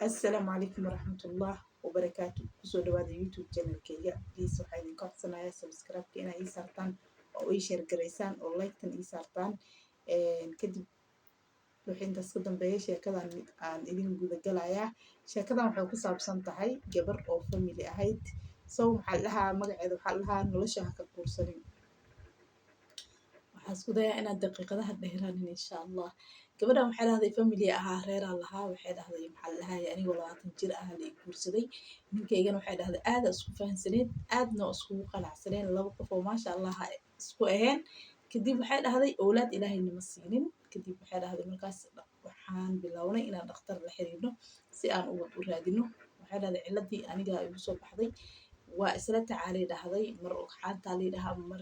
Assalaamu calaykum waraxmatullah wabarakaatu. Kusoo dhawaada YouTube channelkayga. Please, waxaa idinka codsanayaa subscribe-ka inaa ii saartaan oo ii share garaysaan oo like-tan ii saartaan. Kadib wixii intaas ka dambeeya, sheekadan aan idin gudagalayaa. Sheekadan waxay ku saabsan tahay gabar oo family ahayd. So maxaa la dhahaa magaceeda? Waxaa la dhahaa "Nolosha ha ka quursanin". Waxaan isku dayaa inaad daqiiqadaha dheeraanin, insha Allah. Gabadhan waxay dhahday family ahaa, reeraa lahaa. Waxay dhahday, maxaa la dhahay, anigoo 20 jir ah la i guursaday. Ninkaygana, waxay dhahday, aada isku fahansaneed, aadna iskugu qanacsaneen, laba qof oo maasha Allah isku aheen. Kadib waxay dhahday owlaad Ilaahay nama siinin. Kadib waxay dhahday markaas waxaan bilownay inaan dhakhtar la xiriirno si aan ubad u raadino. Waxay dhahday ciladii aniga igu soo baxday waa isla tacaalay. Dhahday mar ugxaantaa lii dhahaa, mar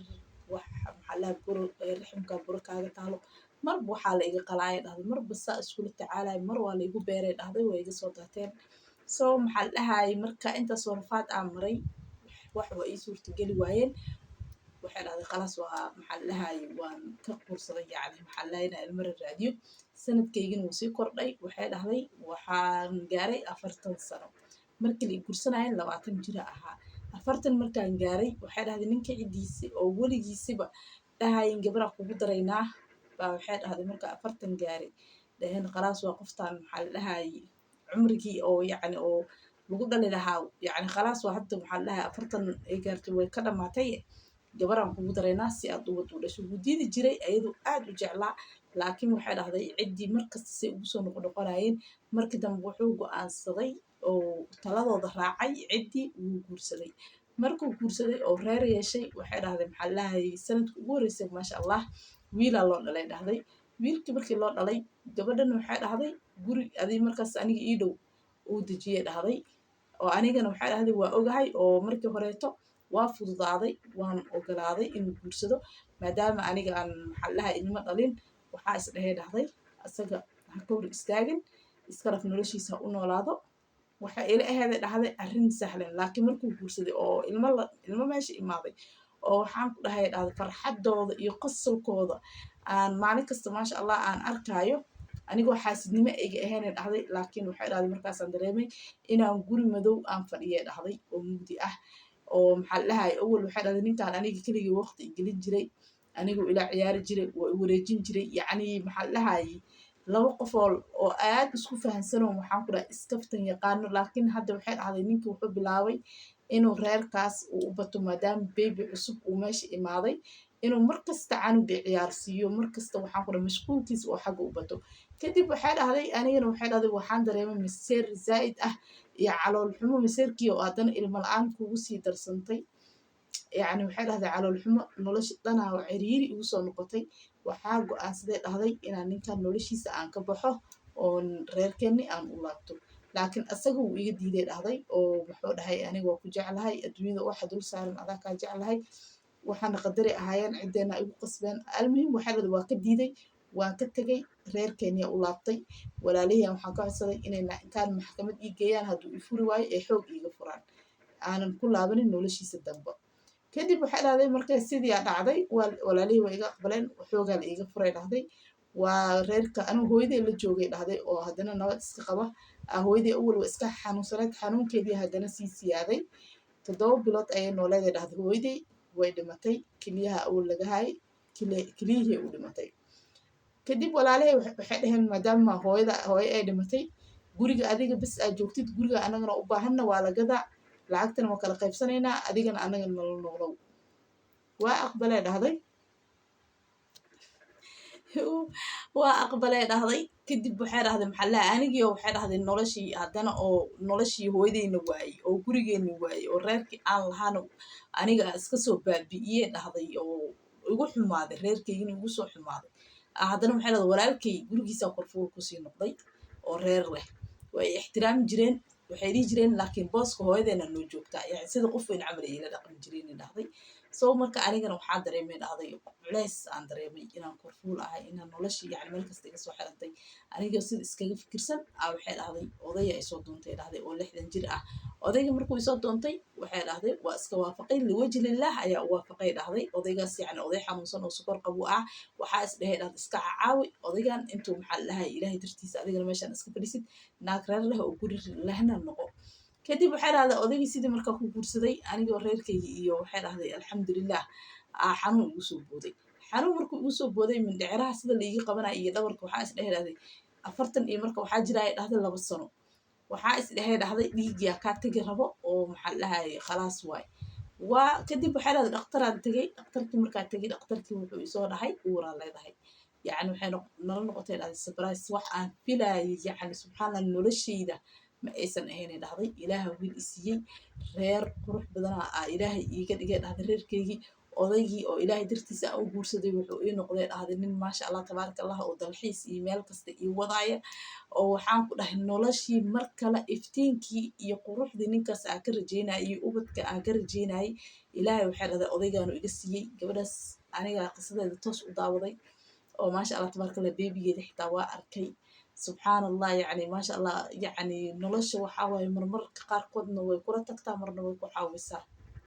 wax maxaa laha buro raximka buro kaaga taalo, marba waxaa la iga qalaaya. Dhahday marba saa iskula tacaalay, mar waa la igu beeray. Dhahday waa iga soo daateen. So maxaa la dhahaayay, marka intaasoo rafaad aan maray, wax waa ii suurtageli waayeen. Waxay dhahday khalaas, waa maxaa la dhahaayay, waan ka quursaday, yacni maxaa la dhahay, inaan ilmo raadiyo. Sanadkaygina wuu sii kordhay. Waxay dhahday waxaan gaaray 40 sano. Markii la i guursanaayan 20 jira ahaa. 40 markaan gaaray, waxay dhahday, ninka ciddiisi oo weligiisiba dhahayin gabaraa kugu daraynaa baa, waxay dhahday, marka 40 gaaray dhaheen khalaas, waa qoftaan, maxaa la dhahaayay, cumrigii oo yacni oo lagu dhali lahaa, yacni khalaas, waa hadda, maxaa la dhahaay, 40 ay gaartay, way ka dhamaatay, gabaraan kugu daraynaa si aad ubad u dhasho. Wuu diidi jiray, ayadoo aad u jeclaa, laakiin waxay dhahday ciddii markasta say ugu soo noqnoqonayeen. Markii dambe wuxuu go-aansaday oo taladooda raacay ciddii, wuu guursaday. Markuu guursaday oo reer yeeshay, waxay dhahday, maxaa la dhahayay, sanadka ugu horreysay, maasha Allah, wiilaa loo dhalay. Dhahday wiilkii markii loo dhalay, gabadhan waxay dhahday guri adii markaas aniga ii dhow uu dejiyey. Dhahday oo anigana, waxay dhahday, waa ogahay oo markii horeeto waa fududaaday, waan ogolaaday inuu guursado, maadaama aniga aan, maxaa la dhahay, ilmo dhalin. Waxaa is dhahay, dhahday, asaga ha ka hor istaagin, iska raf, noloshiisa ha u noolaado. Waxay ila aheeday, dhahday, arrin sahlan. Laakiin markuu guursaday oo ilmo la ilmo meesha imaaday oo waxaan ku dhahay, dhahday, farxadooda iyo qosolkooda aan maalin kasta, maasha Allah, aan arkaayo, anigoo xaasidnimo ayga ahaynay, dhahday, laakiin waxay dhahday markaasaan dareemay inaan guri madow aan fadhiyay, dhahday, oo mugdi ah oo, maxaa la dhahay, awal, waxay dhahday, ninkaan aniga keligii waqti igelin jiray, aniguu ila ciyaari jiray, waa i wareejin jiray, yacni, maxaa la dhahay, laba qof oo aad isku fahansanoo, waxaan ku dhahay, iskaftan yaqaano. Laakiin hadda, waxay dhahday, ninkii wuxuu bilaabay inuu reerkaas uu u bato, maadaama baby cusub uu meesha imaaday, inuu markasta canuga ciyaarsiiyo, markasta, waxaan ku dhahay, mashquulkiisa oo xagga u bato. Kadib waxay dhahday anigana, waxay dhahday, waxaan dareemay maseer zaa'id ah iyo calool xumo. Maseerkii oo haddana ilmo la-aan kugu sii darsantay, yacni, waxay dhahday, calool xumo, nolosha dhanaa oo ciriiri igu soo noqotay. Waxaa go-aansaday, dhahday, inaan ninkan noloshiisa aan ka baxo oon reerkeenni aan u laabto. Laakiin asaga wuu iga diiday, dhahday, oo wuxuu dhahay aniga waa ku jeclahay, adduunyada waxa dul saaran adaa kaa jeclahay, waxaana qadari ahaayeen ciddeena igu qasbeen. Almuhim, waxay dhahday waa ka diiday, waan ka tegay, reerkeeniya u laabtay. Walaalihiyan waxaan ka codsaday inay intaan maxkamad ii geeyaan, hadduu i furi waayo, ee xoog iiga furaan, aanan ku laabanin noloshiisa dambe. Kadib waxay dhahday markay sidii aa dhacday, walaalihii waa iga aqbaleen, xoogaa la iiga furay. Dhahday waa reerka anigu hooyaday la joogay, dhahday, oo haddana nabad iska qaba. Hooyaday awal waa iska xanuunsaneed, xanuunkeedii haddana sii siyaaday. 7 bilood ayay nooleeday, dhahday, hooyaday way dhimatay. Keliyaha awal laga hayay, keliyihii u dhimatay. Kadib walaalahay waxay dhaheen, maadaama hooyada hooyo ay dhimatay, guriga adiga bes aad joogtid, guriga anagana u baahanna waa la gadaa, lacagtana waa kala qaybsanaynaa, adigana anaga nala noqlow. Waa aqbalee, dhahday, waa aqbalee, dhahday. Kadib waxay dhahday, maxaa laha, anigii waxay dhahday noloshii haddana oo noloshii hooyadeyna waayey oo gurigeena waayey oo reerkii aan lahaana aniga iska soo baabi'iyey, dhahday, oo igu xumaaday, reerkeygina igu soo xumaaday. Haddana waxay dhahday walaalkay gurigiisa korfuul kusii noqday oo reer leh, way ixtiraami jireen, waxay dhihi jireen, laakiin booska hooyadeena noo joogtaa, yani sida qof weyn camal ay ila dhaqmi jireen, dhahday. So marka anigana waxaa dareemay, dhahday, culeys aan dareemay inaan korfuul ahay, inaan noloshii yani meel kasta iga soo xirantay. Aniga sida iskaga fikirsan aa, waxay dhahday, odaya isoo doontay, dhahday, oo 60 jir ah. Odayga markuu isoo doontay, waxay dhahday, waa iska waafaqay, liwajhilillah ayaa u waafaqay, dhahday. Odaygaas yani oday xanuunsan oo sokor qabu ah. Waxaa is dhahay, dhahday, iska caawi odaygan intuu, maxaa la dhahay, Ilaahay dartiisa adigana meeshaan iska fadhisid, naag reer leh oo guri lehna noqo. Kadib waxay dhahday, odaygii sidii markaa ku guursaday anigoo reerkaygii iyo, waxay dhahday, alxamdulilah, aa xanuun igu soo booday. Xanuun markuu igu soo booday, mindhiciraha sida laiga qabanaya iyo dhabarka, waxaa is dhehe, dhahday, 40 iyo marka waxaa jira, ay dhahday, 2 sano. Waxaa is dhehe, dhahday, dhiigyaa kaa tegi rabo oo, maxaa la dhahay, khalaas waay. Waa kadib, waxay dhahday, dhakhtaraan tegey. Dhakhtarkii markaa tegey, dhakhtarkii wuxuu isoo dhahay, uuraa leedahay. Yacni waxay nala noqotay, dhahday, surprise, wax aan filaayay yacni subxaanallah noloshayda ma aysan ahayn, dhahday. Ilaaha wiil isiiyey, reer qurux badanaa aa Ilaahay iiga dhigay, dhahday. Reerkeygii, odaygii oo Ilaahay dartiisa aan u guursaday, wuxuu ii noqday, dhahday, nin maasha Allah tabaaraka Allah, oo dalxiis iyo meel kasta ii wadaaya, oo waxaan ku dhahay noloshii mar kale iftiinkii iyo quruxdii ninkaas aan ka rajeynayay iyo ubadka aan ka rajeynayay, Ilaahay, waxay dhahday, odaygaanu iga siiyey. Gabadhaas aniga qisadeeda toos u daawaday oo maasha Allah tabaaraka Allah, beebigeeda xitaa waa arkay. Subxaan Allah, yacni maasha Allah, yacni nolosha waxaa waaye marmarka qaarkoodna way kula tagtaa, marna way ku caawisaa.